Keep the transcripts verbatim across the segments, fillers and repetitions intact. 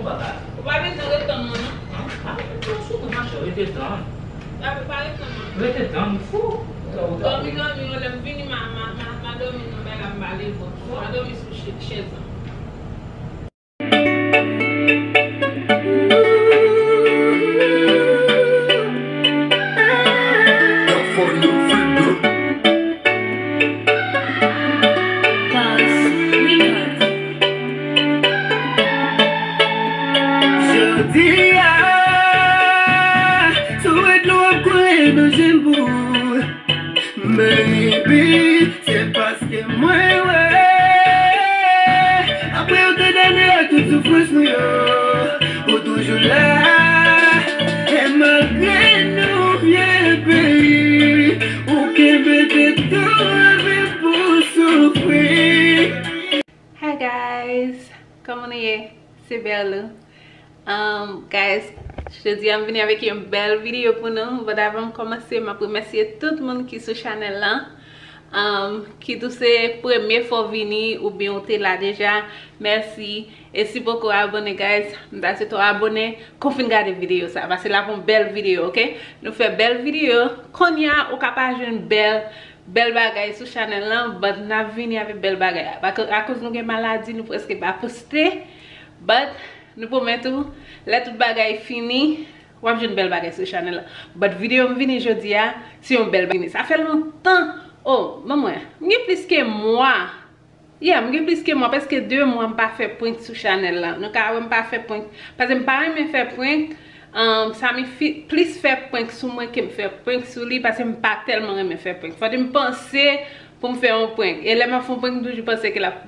Ou pa bezwen ret tann mwen, non. Ah, non, sou mwen, mache, rete tann. Pa, pa ret tann mwen. Rete tann, fou. Dòmi, dòmi, yon lè m vini, ma, ma, ma, ma dòmi nan bagay la, m pa leve. Ma dòmi sou chè-, chèz lan. Jodi a, sou ret nou ap koule nan je m pou ou. Baby, se paske mwen wè, apre yon tan dane ak tout soufrans nou yo, ou toujou la. E malgre nou vye peyi, ou kenbe tèt ou anpil pou soufri. Hi guys, kòman nou ye? Se Berlou. Um, guys, jodi a m vini avèk yon bèl videyo pou nou. But avan m kòmanse, m ap remèsye tout moun ki sou chanèl lan. Um, kit ou se premye fwa w vini oubyen ou te la deja, mèsi. E si poko abòne, guys, m ta swete w abòne kon w fin gade videyo sa, paske l ap yon bèl videyo, oke? Nou fè bèl videyo, kounye a ou ka pa jwenn bèl, bèl bagay sou chanèl lan, but n ap vini avèk bèl bagay. Akoz nou gen maladi, nou prèske pa poste, but nou pwomèt ou, lè tout bagay fini, w ap jwenn bèl bagay sou chanèl la. But videyo m vini jodi a, se yon bèl bagay. Sa fè lontan. Oh, ban m wè. M gen plis ke mwa. Yeah, m gen plis ke mwa, prèske de mwa m pa fè prank sou chanèl la. Nou ka wè m pa fè prank. Paske m pa renmen fè prank. Um, Samy fi-, plis fè prank sou mwen ke m fè prank sou li, paske m pa tèlman renmen fè prank. Fòk m panse pou m fè yon prank. E lè m ap fè yon prank, m toujou panse ke l ap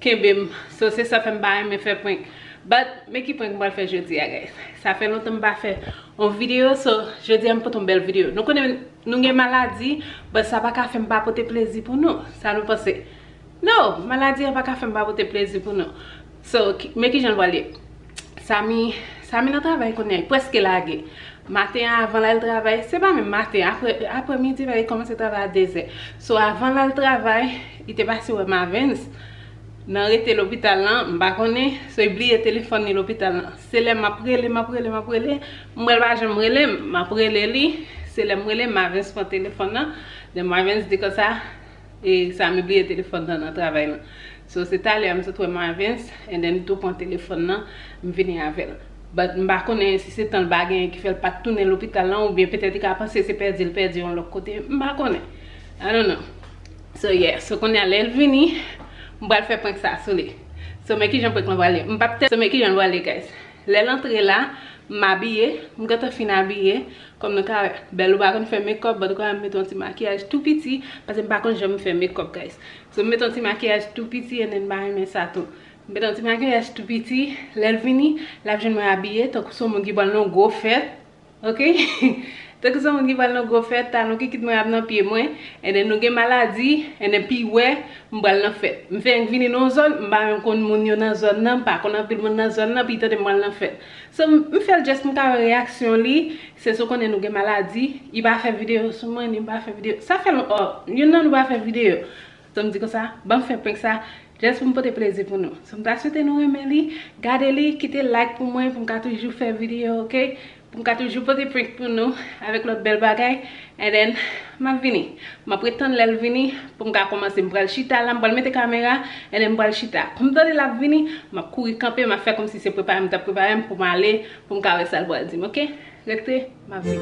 kenbe m. So, se sa fè m pa renmen fè prank. But, men ki prank m pral fè jodi a, guys. Sa fè lontan m pa fè yon videyo, so, jodi a m pote yon bèl videyo. Nou konnen nou gen maladi, but sa pa ka fè m pa pote plezi pou nou. Sa nou panse? No, maladi an pa ka fè m pa pote plezi pou nou. So, ki, men kijan l pral ye. Samy, Samy nan travay kounye a, li prèske lage. Maten an, avan l al travay, se pa menm maten, apre, aprè midi, li kòmanse travay a dezè. So, avan l al travay, li te pase wè Mavens nan rete lopital lan, m pa konnen, so, li bliye telefòn li lopital lan. Se lè m ap rele, m ap rele, m ap rele, m wè l pa janm rele m, m ap rele li, se lè m rele, Mavens pran telefòn nan, then Mavens di konsa, e Samy bliye telefòn nan nan travay lan. So, se talè a m sot wè Mavens, and then li tou pran telefòn nan, m vini avè l. But m pa konnen si se tan l pa genyen ki fè l pa t tounen lopital lan, oubyen petèt li ka panse se pèdi l pèdi yon lòt kote, m pa konnen. I don't know. So, yeah, so kounye a lè l vini, m pral fè prank sa sou li. So, men kijan prank lan pral ye. M p ap tè-, so, men kijan l pral ye, guys. Lè l antre la, m abiye, m gentan fin abiye. Kòm nou ka wè, Bèlou pa konn fè makeup, but ou ka wè m mete yon ti makiyaj tou piti, paske m pa konn janm fè makeup, guys. So, m mete yon ti makiyaj tou piti, and then m pa renmen sa tou. M mete yon ti makiyaj tou piti, lè l vini, l ap jwenn mwen abiye, tankou se yon moun ki pral nan yon gwo fèt, oke? Tankou se yon moun ki pral nan yon gwo fèt, talon ki kit mwen ap nan pye mwen, and then nou gen maladi, and then pi wè, m pral nan fèt. M fenk vini nan yon zòn, m pa menm konn moun yo nan zòn nan, m pa konn anpil moun nan zòn nan, pi tande m pral nan fèt. So, m, m fè l just pou m ka wè reyaksyon li. Se sou konnen nou gen maladi, li pa fè videyo sou mwen, ni m pa fè videyo. Sa fè lon-, oh, youn nan nou pa fè videyo. So, m di konsa, ban m fè prank sa, just pou m pote plezi pou nou. So, m ta swete nou renmen li, gade li, kite like pou mwen, pou m ka toujou fè videyo, oke? Pou m ka toujou pote prank pou nou avèk lòt bèl bagay. And then, m ap vini. M ap ret tann lè l vini pou m ka kòmanse. M pral chita la, m pral mete kamera, and then m pral chita. Pou m tande l ap vini, m ap kouri kanpe, m ap fè kòmsi se prepare m t ap prepare m pou m ale, pou m ka wè sa l pral di m, oke? Rete, m ap vini.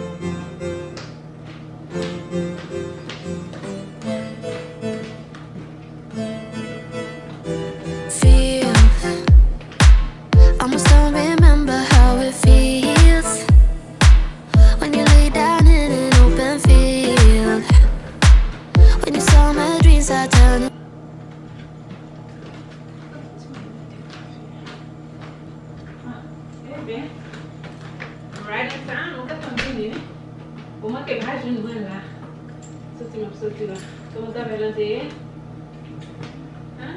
Feel. Almost don't remember how it feels when you lay down in an open field. When you saw my dreams, I turned. Ah, eh ben, right in time, ou gentan vini, wi. Ou manke pa jwenn mwen la. Soti m ap soti la. Kòman travay lan te ye? Hein?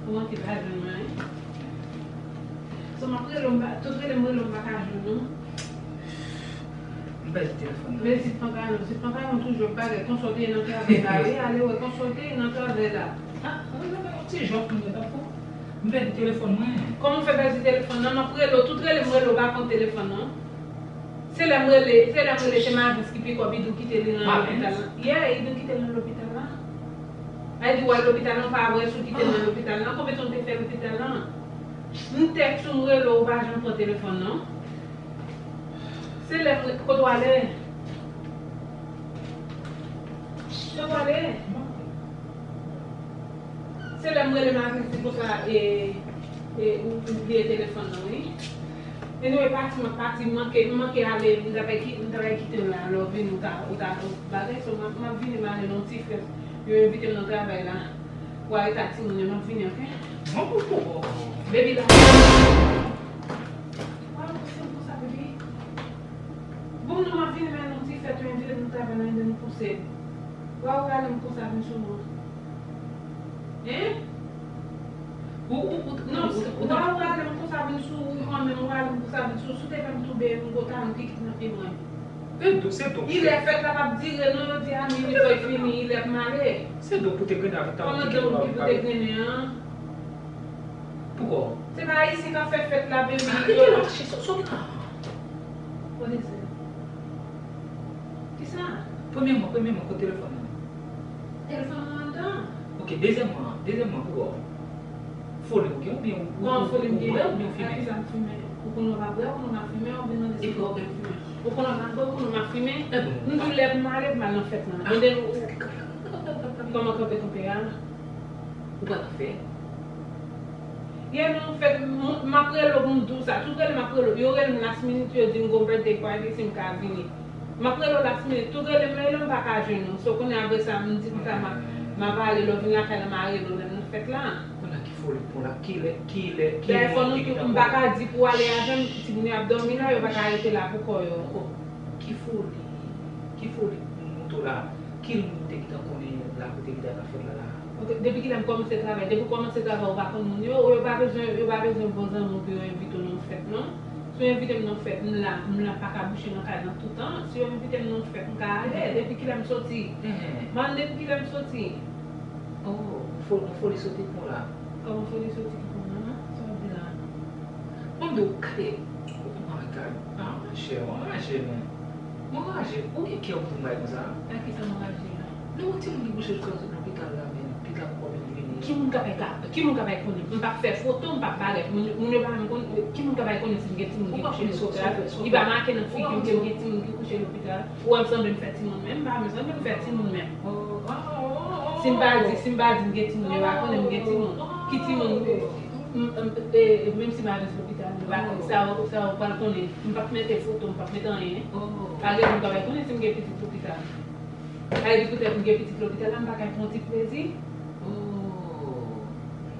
Ou manke pa jwenn mwen, wi. So, m ap rele w, m pa, tout rele m rele w, m pa ka jwenn ou. M pèdi telefòn nan. Men Zit Pantalon, Zit Pantalon toujou ap bagay, konsa w te ye nan travay la, wi, ale wè, konsa w te ye nan travay la. Ah, yon ti jòf moun yo t ap fè. M pèdi telefòn mwen. Kòman w fè pèdi telefòn nan? M ap rele w, tout rele m rele w, w pa konn telefòn nan. Se lè m rele, se lè m rele, se Mavis ki pikòp, Idou kite li nan lopital lan. Yeah, Idou kite l nan lopital lan. Ay di w al lopital lan, w pa wè si w kite l nan lopital lan. Konbyen tan w te fè lopital lan? M tèks ou, m rele w, ou pa janm pran telefòn nan. Se lè m re-, kote w ale? Kote w ale? Se lè m rele Mavis di konsa, e, e, ou, ou bliye telefòn nan, wi. Anyway, pati, m ap pati, m manke, m manke ale, m ta pral ki-, m ta pral kite w la, lè w vini, ou ta, ou ta, ou bagay, so, m ap, m ap vini, m ale nan yon ti fèt, yo envite m nan travay la, pou al rete ak timoun yo, m ap vini, oke? Mwen pou pou. Baby la. Why you feel konsa, baby? Bon, non, m ap vini, men nan ti fèt, yo envite m nan travay la, epi m pouse. Why ou rale m konsa vin sou mwen? Hein? Ou, ou, ou, non, ou, ou, ou, why ou rale m konsa vin sou ou, mwen menm, ou rale m konsa vin sou ou, si w te fè m tonbe, m go talon kikit nan pye mwen. Se dou, se dou. Ilè fèt la p ap dire, non, yo di a minit fò l fini, ilè pou m ale. Se dou pou te grennen avèk talon kikit nan pye mwen. Kòman dan w ki pou te grennen an? Poukò? Se pa ayisyen k ap fè fèt la, baby. Arete mache, sa w gen la? What is it? Kisa? Premyèman, premyèman, kote telefòn nan? Telefòn nan anndan. Ok, dezyèmman, dezyèmman, poukò? Foli ou gen oubyen ou, ou, ou, ou bwè oubyen ou fimen? Kisa m fimen? Ou konnen w pa bwè, ou konnen w pa fimen, ou vin mande si m bwè oubyen m fimen. Ou konnen w pa bwè, ou konnen w pa fimen. M di w lè pou m ale, pou m al nan fèt lan. And then ou, kòman kanpe kanpe a? Ou pa nan fè? Yeah, non, anfèt, m, m ap rele w pou m di w sa. Tout rele m ap rele w. Yo rele m last minute, yo di m gon birthday party, si m ka vini. M ap rele w last minute. Tout rele m, rele m, m pa ka jwenn ou. So, kounye a apre sa, m di konsa, m ap, m ap ale, lè w vin lakay la, m a rele w lè m nan fèt la. Kounye a ki foli pou la, ki lè, ki lè, ki lè, ki lè, ki lè. Dayè, fò nou tou, m pa ka di pou w ale avè m, timoun yo ap dòmi la, yo pa ka rete la pou kò yo. Oh, ki foli, ki foli pou moto la. Ki moun ou te gentan konnen la, kote ki ta ka fèt la, la? Ok, depi kilè m kòmanse travay? Depi w kòmanse travay, ou pa konn moun yo, ou yo pa bezwen, yo pa bezwen bon zanmi w pou yo envite w nan yon fèt, non? Si yo envite m nan yon fèt, m la, m la, m pa ka bouche nan kay nan toutan. Si yo envite m nan yon fèt, m ka ale. Depi kilè m soti? Enhen. Man, depi kilè m soti? Oh, yon fo-, yon foli soti pou la. Kòman foli soti pou mwen, non? Sa w di la? Bon, m di w, gade. Oh my God. Ah, monchè, w anraje, men. M anraje. Ou gen kè pou bay konsa? Ak kisa m anraje a? Non, yon timoun ki kouche sou lopital la, men pita pou kòman vini. Ki moun k ap ka, ki moun k ap konnen? M p ap fè foto, m p ap bagay. Moun, moun yo pa menm konn, ki moun k ap konnen si m gen timoun ki kouche lopital? Li pa make nan figi m ke m gen timoun ki kouche lopital. Ou wè m sanble m fè timoun menm? M pa menm sanble m fè timoun menm. Si m pa di, si m pa di m gen timoun, yo pa konnen m gen timoun. Ki timoun? M, m, e, e, menm si m al nan lopital, yo pa, sa yo, sa yo pral konnen. M p ap mete foto, m p ap mete anyen. Pa gen moun k ap konnen si m gen pitit lopital. Sa vle di poutèt m gen pitit lopital la, m pa ka pran ti plezi? Oh,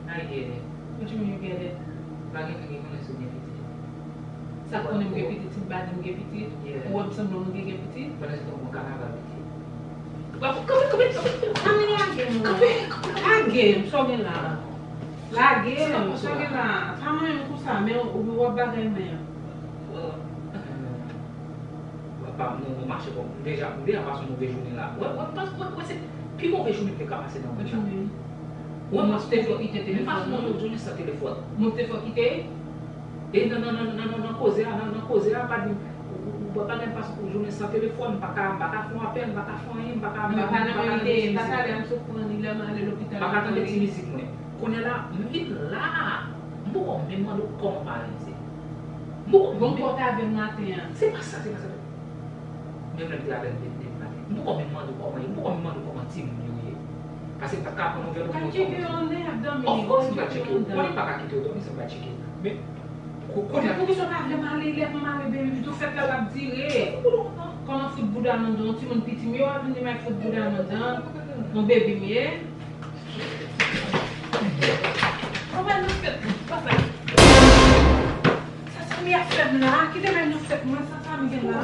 I get it. What you mean you get it? Pa gen moun ki konnen si w gen pitit. Sa konnen m gen pitit, si m pa di m gen pitit, ou wè m sanble yon moun ki gen pitit? Pandan se tan w pran kanaval pitit. Kanpe, kanpe, kanpe, kanpe. Ann lage m. Kanpe, kanpe. Lage m, sa w gen la? Lage m, sa w gen la? Pa mwen menm konsa, men w, w ap bagay men. Wè, pa, nou, nou mache kòm, m deja, m deja pase yon move jounen la. Wè, wè, m pas-, wè, wè, se pi move jounen m te ka pase nan mond la. Wè, m te fò kite telefòn nan. M pase yon move jounen san telefòn. Mwen te fò kite. E nan, nan, nan, nan, nan, nan koze a, nan, nan koze a, pa di m, ou, ou, ou pa gen pase yon jounen san telefòn, m pa ka, m pa ka fè yon apèl, m pa ka fè anyen, m pa ka, m pa ka, m pa ka tande ti mizik mwen. Pa ka tande ti mizik mwen. Kounye a la, m vin la, m poko menm mande w kòman parenn se. M poko menm. Bon, kò w t avè m maten an. Se pa sa, se pa sa. Menm lè m te avè l depi maten. M poko menm mande w kòman ye, m poko menm mande w kòman timoun yo ye. Paske m pa t ka pran nouvèl ou pou yon timoun. Of course, m pral tcheke w. Konnen m pa ka kite w dòmi san m pa tcheke w. Men, ko-, kounye a. Poukisa w pa vle m ale, lè pou m ale, baby, pitou fèt la p ap dire. Kòman fout bouda m anndan, yon timoun piti m ye, w ap vin di m al fout bouda m anndan, yon baby m ye. Ou wè nan fèt, papa. Sa Samy ap fè m la, kite m al nan fèt mwen, sa Samy gen la.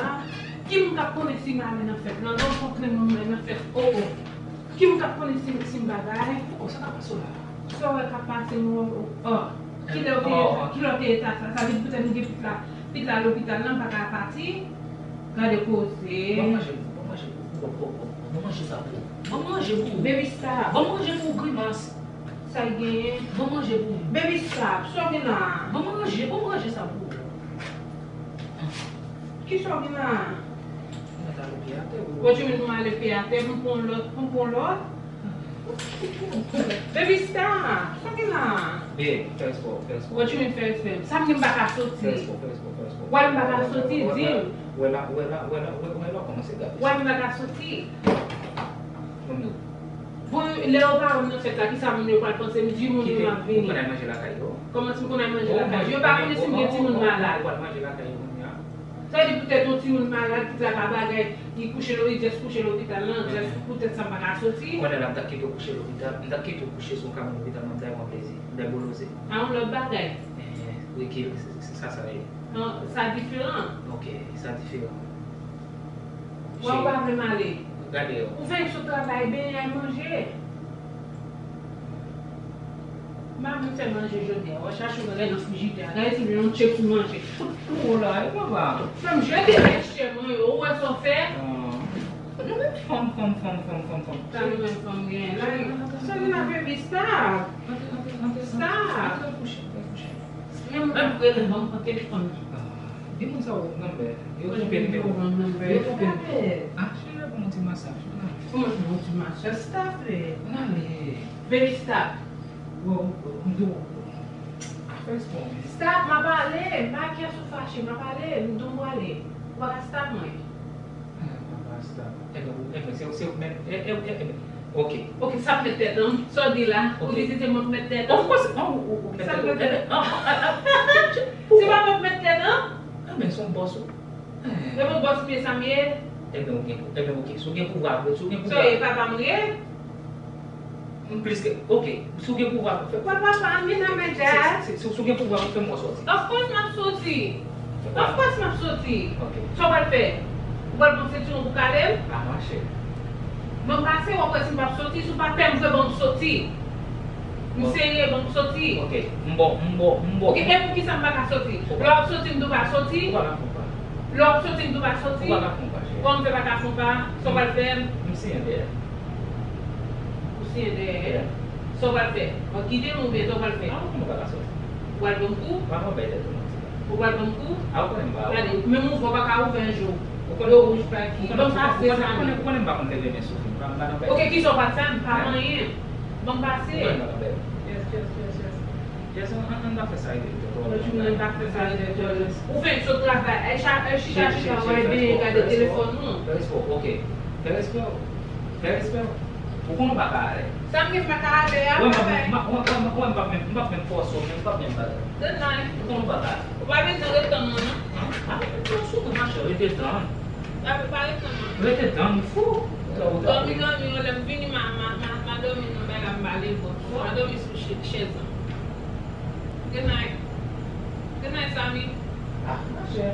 Ki moun k ap konnen si m ale nan fèt? Nan rankontre moun mwen nan fèt, o, o. Ki moun k ap konnen si, si m bagay? O, sa k ap pase w la? Sa w wè k ap pase m, o, o. Kilè w te, kilè w te eta sa? Sa vle di poutèt m gen pit la, pit la lopital la, m pa ka pati? Gade koze. Ban manje pou ou, ban manje pou ou. Ban manje sa pou ou. Ban manje pou ou. Baby stop. Ban manje pou ou, grimas. Sa l genyen? Bon manje pou mwen. Baby, stop. Sa w gen la? Bon manje, bon manje sa pou ou. Ki sa w gen la? Mwen t ale pye atè pou ou. What you mean pou m ale pye atè? Pou m pran lòt, pou m pran lòt? Baby, stop. Sa w gen la? Babe, fè respè w, fè respè w. What you mean fè respè m? Sa m gen m pa ka soti. Fè respè w, fè respè w, fè respè w. Why m pa ka soti? Di m. Wè la, wè la, wè la, wè la, wè la, kòmanse gade. Why m pa ka soti? Bon, lè yo pa wè m nan fèt la, kisa moun yo pral panse m? Di moun yo m ap vini. Ou konn al manje lakay yo? Kòman si m konn al manje lakay yo? Yo pa konnen si m gen timoun malad. Ou pral manje lakay yo kounye a? Sa vle di poutèt yon timoun malad ki travay bagay, li kouche lo-, li just kouche lopital la, just poutèt sa m pa ka soti. Kounye a la m t ap kite w kouche lopital, m t ap kite w kouche sou yon kamo lopital, m ap bay w yon plezi, m bay boloze. A yon lòt bagay. Wi, ki, sa, sa ye. Sa diferan. Ok, sa diferan. Wè, ou pa vle m ale. Gade yo. Ou fè sou travay, benyen, al manje. M pa vle fè manje jodi a. W ap chache bagay nan frijidè a. Gade si gen yon tchèk pou manje. Kout pou ou la, e papa. Fè m jete vèchè mwen yo. Ou wè sa w fè? Nou menm fanm, fanm, fanm, fanm, fanm, fanm. Sa nou menm fanm gen la? Sa gen afè vi, stop. Stop. Menm m ap rele, ban m pran telefòn nan. Di moun sa w nan bè. Yo twonpe nimewo. Yo twonpe nimewo. Ah, cheri, ban m yon ti masaj. Kòman se yon ti masaj? Stop it. Ann ale. Baby, stop. Wow, m di w. Afè respè w. Stop, m ap ale. M pa kè si w fache, m ap ale. M di w m prale. Ou pa ka stop mwen. Papa, stop. Ebyen, ou, ebyen, se, se ou menm. E, e, e, ebyen, ok. Ok, sa p mèt tèt an. Sa w di la? Ou di se, se mwen k mèt tèt an? Of course, non, ou, ou, ou k mèt tèt ou. Sa p mèt tèt an? Se pa mwen k mèt tèt an? Ebyen, se yon bòs ou. E mwen bòs m ye, sa m ye? Ebyen, ou gen, ebyen, ok. Si w gen pouvwa vre, si w gen pouvwa. Sa w ye, papa m ye? M plis ke, ok, si w gen pouvwa pou fè. Papa, pa, I'm in my dad. Si, si, si, si w gen pouvwa pou fè m, w ap soti. Of course, m ap soti. Of course, m ap soti. Ok. Sa w pral fè? Ou pral pran sentiwon pou kale m? Pa mache. Ban m pase, w ap wè si m p ap soti. Si w pa pè m vre, ban m soti. M serye, ban m soti. Ok, m bon, m bon, m bon. Ok, e poukisa m pa ka soti? Lè w ap soti, m di w pa soti? Ou pa ka fè yon pa. Lè w ap soti, m di w pa soti? Ou pa ka fè yon pa, cheri. Kòman m fè pa ka fè yon pa? Sa w pral fè? M siyen dèyè. Ou siyen dèyè. Yeah. Sa w pral fè? W ap kite m oubyen sa w pral fè? Ah, ou konnen m pa ka soti. Ou pral ban m kou? Pa pran bèl tèt ou manti la. Ou pral ban m kou? Ah, ou konnen m pa. Gade, menm mouvman w pa ka ouvè yon jou. Ou konnen, dlo wouj pa ki. Ban m pase, Samy. Ou konnen m pa konn leve men sou fi. M pa, m pa nan bèl. Ok, kisa w pral fè? M pa anyen. Ban m pase. Ou konnen m pa nan bèl. Yes, yes, yes, yes. Yes, ann, ann, ann pa fè sa rete tèt ou. Lòt jou, ann pa fè sa rete tèt ou. Ou fenk sot travay. Ay, cha-, ay, chita, chita, w ap benyen gade telefòn ou. Fè respè w, ok. Fè respè w. Fè respè w. Ou konnen w pa ka ale. Sa m gen m pa ka ale a, papa? Wè, m p ap menm, m p ap menm fòse w, men m p ap menm bagay. Good night. Ou konnen w pa ka ale. Ou pa bezwen ret tann mwen, non. An? A, rete tann sou mwen, machè, rete tann. Pa, pa ret tann mwen. Rete tann, ou fou. Ou ta, ou ta. Dòmi, dòmi, yo, lè m vini, ma, ma, ma, ma dòmi nan bagay la, m pa leve. Ma dòmi sou chè-, chèz lan. Good night. Good night, Samy. Ah, machè.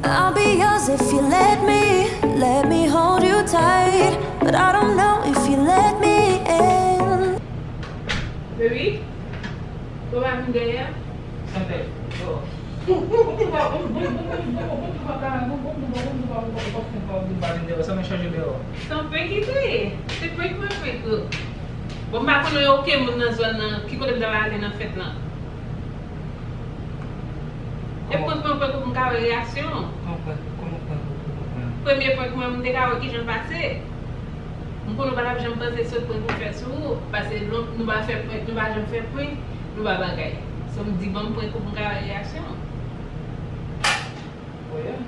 I'll be yours if you let me, let me hold you tight. But I don't know if you let me in. Baby, ou pa vin dèyè? Sanble, yo. Ou pa vin dèyè, sa mwen chanje dèyè. Se yon prank li te ye. Se prank mwen prank ou. Bon, m pa konnen okenn moun nan zòn nan, ki kote m ta va ale nan fèt lan. E prank mwen prank ou pou m ka wè reyaksyon w. Kòman prank, kòman prank ou, kòman prank? Premye prank mwen, m te ka wè kijan l pase. M konnen w pa t ap janm panse se prank ou fè sou ou, paske nou, nou pa fè prank, nou pa janm fè prank, nou pa bagay. So, m di, ban m prank ou pou m ka wè reyaksyon w. Oh, yeah?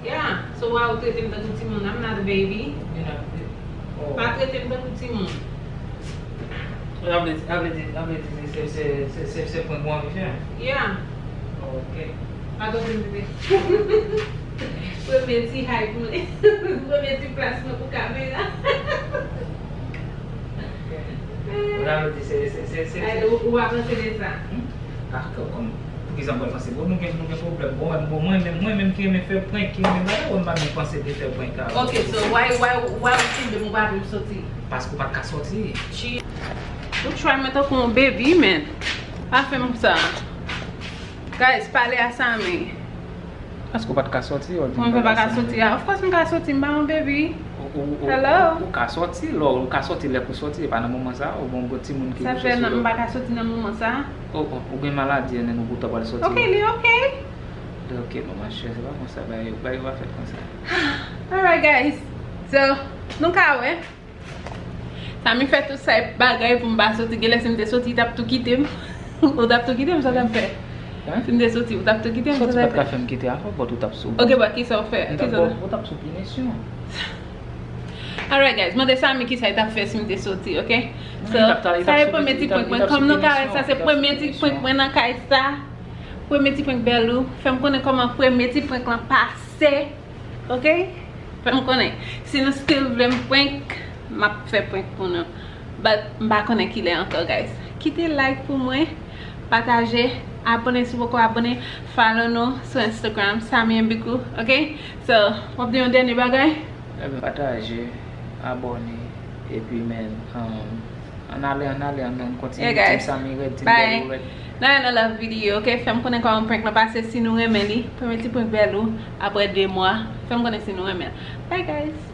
Yeah, so why ou trete m tankou timoun? I'm not a baby. You're not a baby. Oh. Pa trete m tankou timoun. Sa vle di, sa vle di, sa vle di se, se, se, se, se prank ou anvi fè? Yeah. Oh, ok. Pa trete m tankou premye ti hype mwen. Premye ti plas mwen pou kamera. Ok. Sa vle di se, se, se, se, se. Ay, ou, ou pa panse de sa? Hmm? Ah, kòm, poukisa m pral panse? Bon, nou gen, nou gen pwoblèm. Bon, mwen, bon, mwen menm, mwen menm ki renmen fè prank, ki renmen bagay, mwen pa menm panse de fè prank avè w. Ok, so why, why, why ou kenbe m, ou pa vle m soti? Paske ou pa t ka soti. Ou try mwen tankou yon baby, man. Pa fè m sa. Guys, pale a Samy. Paske w pa t ka sòti, ou di Mwen pa ka sòti a. Of course, m ka sòti, m pa yon baby. Hello. Ou ka sòti, lò, ou ka sòti lè pou sòti, e pa nan moman sa, ou bon gwo timoun ki Sa kouche fè sou nan, yo. M pa ka sòti nan moman sa. Oh, oh, ou gen maladi, ennen, ou pou ta pral sòti. Ok, li ok. Li ok, non, machè, se pa konsa, bay, bay, ou pa fèt konsa. Alright, guys. So, nou ka wè. Samy fè tout sa e bagay pou m pa sòti. Genlè si m te sòti, li t ap tou kite m. Ou t ap tou kite m, sa w t ap fè? Hein? Si m te sòti, ou t ap tou kite m, sa w Sòti t pa ap t ka fè? Fè m kite a, but ou t ap sou. Ok, but kisa w fè? M t Kisa ap w bon, fè? Ou t ap sou pinisyon. Alright, guys, mande Samy kisa li t ap fè si m te sòti, ok? Non, So, li t ap ta- li t sa ap e sou premye pini- ti li t ap- prank li mwen. t ap Kòm sou nou ka wè, sa pinisyon, se li t ap premye sou ti pinisyon. prank mwen nan kay sa. Premye ti prank Bèlou. Fè m konnen kòman premye ti prank lan pase, ok? Fè m konnen. Si nou still vle m prank, m ap fè prank pou nou. But m pa konnen kilè ankò, guys. Kite like pou mwen, pataje, abòne si w poko abòne, follow nou sou Instagram, Samy and Bikou, ok? So, w ap di yon dènye bagay? Ebyen, pataje, abòne, epi men, um, ann ale, ann ale, ann, ann kontinye. Yeah, guys. Team Samy red, Team Bye. Bèlou red. Nan yon love video, ok? Fè m konnen kòman prank lan pase, si nou renmen li. Premye ti prank Bèlou, apre de mwa. Fè m konnen si nou renmen l. Bye, guys.